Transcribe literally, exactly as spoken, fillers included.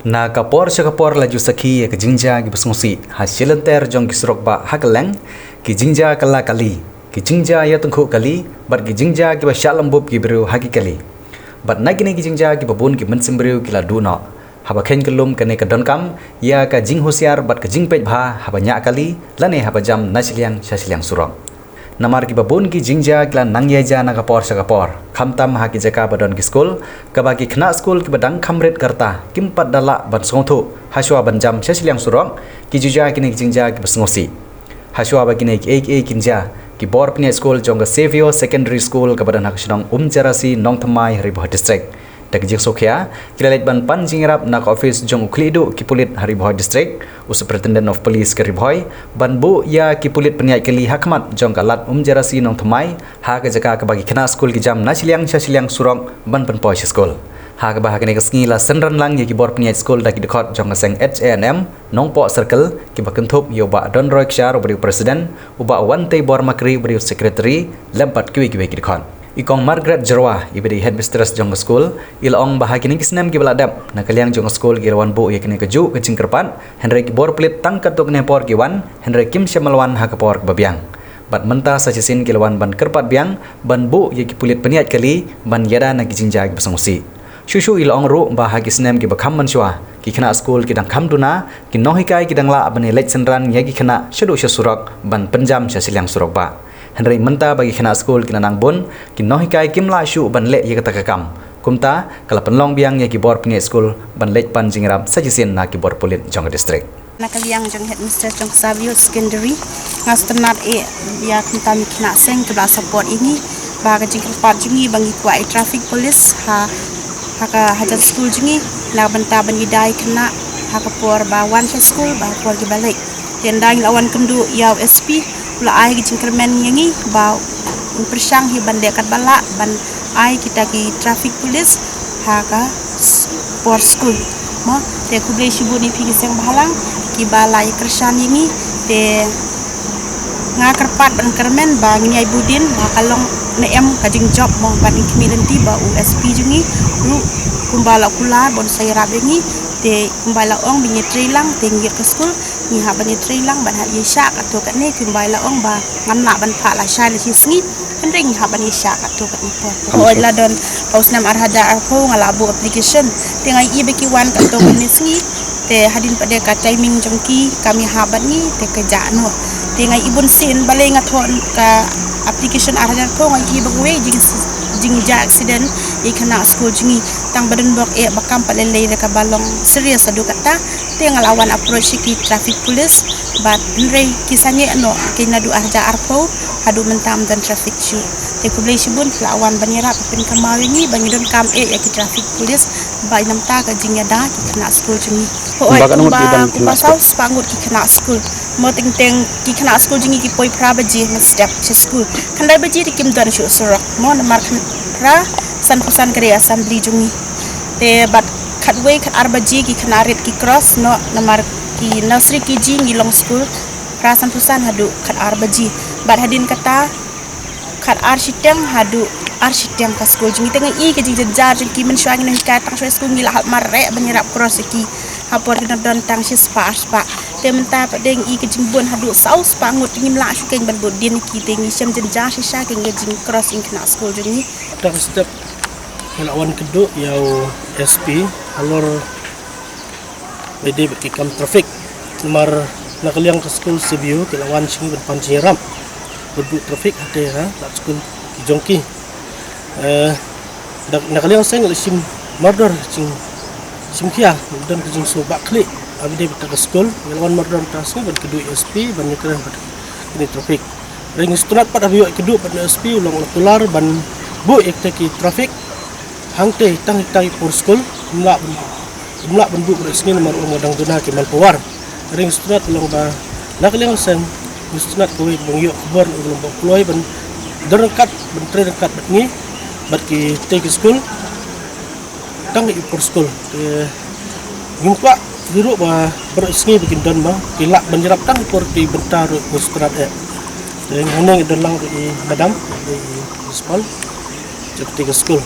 Na ka por sha ka por la ju sakhi ïa ka jingjia kiba sngewsih ha shilynter jong ki surok bah ha kylleng, ki jingjia kylla kali, ki jingjia ïatyngkhuh kali, bad ki jingjia kiba shah lum bup ki briew ha ki kali. Bad na kine ki jingjia kiba bun ki mynsiem briew ki la duh noh. Haba kheiñ kyllum kane ka donkam ïa ka jinghusiar bad ka jingpeit bha haba ñiah kali lane haba jam na shiliang sha shiliang surok. Namar kiba bun ki jingjia ki la nang ïaid na ka por sha ka por, khamtam ha ki jaka ba don ki skul, kaba ki khynnah skul kiba dang kham rit ka rta kim pat da lah ban sngewthuh hashwa ban jam sha shiliang surok, ki ju jia kine ki jingjia kiba sngewsih. Hashwa ba kine kiei kiei kin jia, ki bor pynïaid skul jong ka Savio Secondary School kaba don ha ka shnong Umjerasi, Nongthymmai, ha Ri Bhoi District. Da ka jingsngewkhia, ki la leit ban pan jingïarap na ka ophis jong u khlieh duh ki pulit ha Ri Bhoi District, u Superintendent of Police ka Ri Bhoi, ban buh ïa ki pulit pynïaid kali ha khmat jong ka lad Umjerasi, Nongthymmai, ha ka jaka kaba ki khynnah skul ki jam na shiliang sha shiliang surok ban pynpoi sha skul. Ha kaba ha kane ka sngi la synran lang ïa ki bor pynïaid skul da ki dkhot jong ka seng H A N M, Nongpoh Circle, kiba kynthup ïa u Bah Donroy Kshaw uba dei u President, u Bah Wantei Bormakri uba dei u Secretary, lem bad kiwei kiwei ki dkhot. I Kong Margaret Jyrwa, iba dei headmistress jong ka skul, i la ong ba ha kine ki snem kiba la dep, na ka liang jong ka skul ki la wan buh ïa kane kajuh ka jingkyrpad, hynrei ki bor pulit tang katto katne por ki wan, hynrei kim shym la wan ha ka por kaba biang. Bad mynta sa shisien ki la wan ban kyrpad biang ban buh ïa ki pulit pynïaid kali ban ïada na ki jingjia kiba sngewsih. Shuh shuh i la ong ruh ba ha ki snem kiba kham mynshuwa, ki khynnah skul ki dang kham duna, ki nonghikai ki dang lah ban ïaleit synran ïa ki khynnah shaduh sha surok ban pynjam sha shiliang surok bah. Hynrei mynta ba ki khynnah skul ki la nang bun, ki nonghikai kim lah shuh ban leh ïa kata ka kam. Kumta, ka la pynlong biang ïa ki bor pynïaid skul ban leit pan jingïarap sa shisien na ki bor pulit jong ka district. Na ka liang jong headmistress jong Savio Secondary, nga sngewtynnat eh ïa khamtam ki khynnah seng kiba la support ïa ngi, ba ka jingkyrpad jong ngi ba ngi kwah ïa traffic police ha, ha ka hajan skul jong ngi, na ka bynta ban ïada ïa ki khynnah ha ka por ba wan sha skul bad ha ka por kiba leit. Te ynda ngi la wan kynduh ïa u S P, u la ai ka jingkyrmen ïa ngi ba un pyrshang hi ban leh katba lah ban ai kita ki traffic police ha ka s-, por skul. Mo, te khublei shibun ïa phi ki seng bhalang kiba la ïa kyrshan ïa ngi, te nga kyrpad ban kyrmen ba ngin ïai bud dien, la ka long ne em ka jingjop mo, bad ngi khmih lynti ba u S P jong ngi ruh kumba la kular ban sa ïarap ïa ngi, te kumba la ong ba ngin ïatrei lang, te ngi ïa ka skul ngi hap ban ïatrei lang ban hap ïa shah katto katne, kumba la ong ba ngam lah ban phah lashai lashisngi, hynrei ngi hap ban ïa shah katto katne por. Hooid, la don ha u snem ar hajar arphew nga la buh application, te nga ïohi ba ki wan katto katne sngi, te hadien pat de ka timing jong ki kam ïahap bad ngi, te ka jah noh. Te nga ïohi bunsien balei nga thoh ka application ar hajar arphew, nga ïohi ba kawei jing, jingjia accident ïa ki khynnah skul jong ngi, tang ba don bok eh ba kam pat lei lei da kaba long serious haduh katta. Te nga la wan approach ïa ki traffic police, bad hynrei ki sangeh noh, ki naduh ar hajar arphew haduh mynta ym don traffic shuh. Te khublei shibun phi la wan ban ïarap pynkynmaw ïa ngi ba ngi donkam eh ïa ki traffic police, ba ïa namar ka jingïada ki khynnah skul jong ngi. Hooid, kumba katno ngut ki, kumba, kumba saw spah ngut ki khynnah skul. Mo, teng teng ki khynnah skul jong ngi ki poi phra baje mynstep sha skul. Khyndai baje te kim don shuh surok. Mo, namar khy-, phra sanphew san ka dei assembly jong ngi. Te bad khatwei khatar baje ki khynnah rit ki cross noh, namar ki nursery K G ngi long skul phra sanphew san haduh khatar baje. Bad hadien kata khatar shiteng haduh ar shiteng ka skul jong ngi. Te nga ïohi ka jingjynjar jong ki, mynshuwa ngi nonghikai tang shuwa skul ngi la hap mareh ban ïarap cross ïa ki. Ha por ki nang don tang shispah arspah. Te mynta pat de nga ïohi ka jingbun haduh saw spah ngut, te ngim lah shuh kein ban bud dien ïa ki, te ngi shem jynjar shisha kein ka jingcross ïa ki khynnah skul jong ngi. Tang step nga la wan kynduh ïa u S P halor ba dei bad ki kam traffic. Namar na ka liang ka skul C B U ki la wan sha ngi ban pan jingïarap ban buh traffic hangtei ha lad skul ki jong ki. Eh, da, na ka liang seng la shim mardor jing, shim khia, don ka jingsngewbha khlieh. Ba dei bad ka skul, ngi la wan mardor mynta sngi ban kynduh ïa u S P ban ïakren bad kine traffic. Hynrei ngi sngewtynnat pat haba ïoh ïakynduh bad u S P, u long u la kular ban buh ïa kita ki traffic hangtei tang ïa kita ki por skul, ym lah ban, ym lah ban buh baroh sngi namar u long ba dang duna ki manpower. Hynrei ngi sngewtynnat, u long ba na ka liang seng ngi sngewtynnat kawei ba ngi ïoh khubor, u long ba u kloi ban don ryngkat, ban trei ryngkat bad ngi bad kitei ki skul tang ïa ki por skul. Te ngim kwah hi ruh ba baroh sngi ba kin don, ba ki lah ban ïarap tang ïa ki por ki bynta ruh ngi sngewtynnat eh. Te hangne ngi don lang ruh i madam, i principal jong kitei ki skul.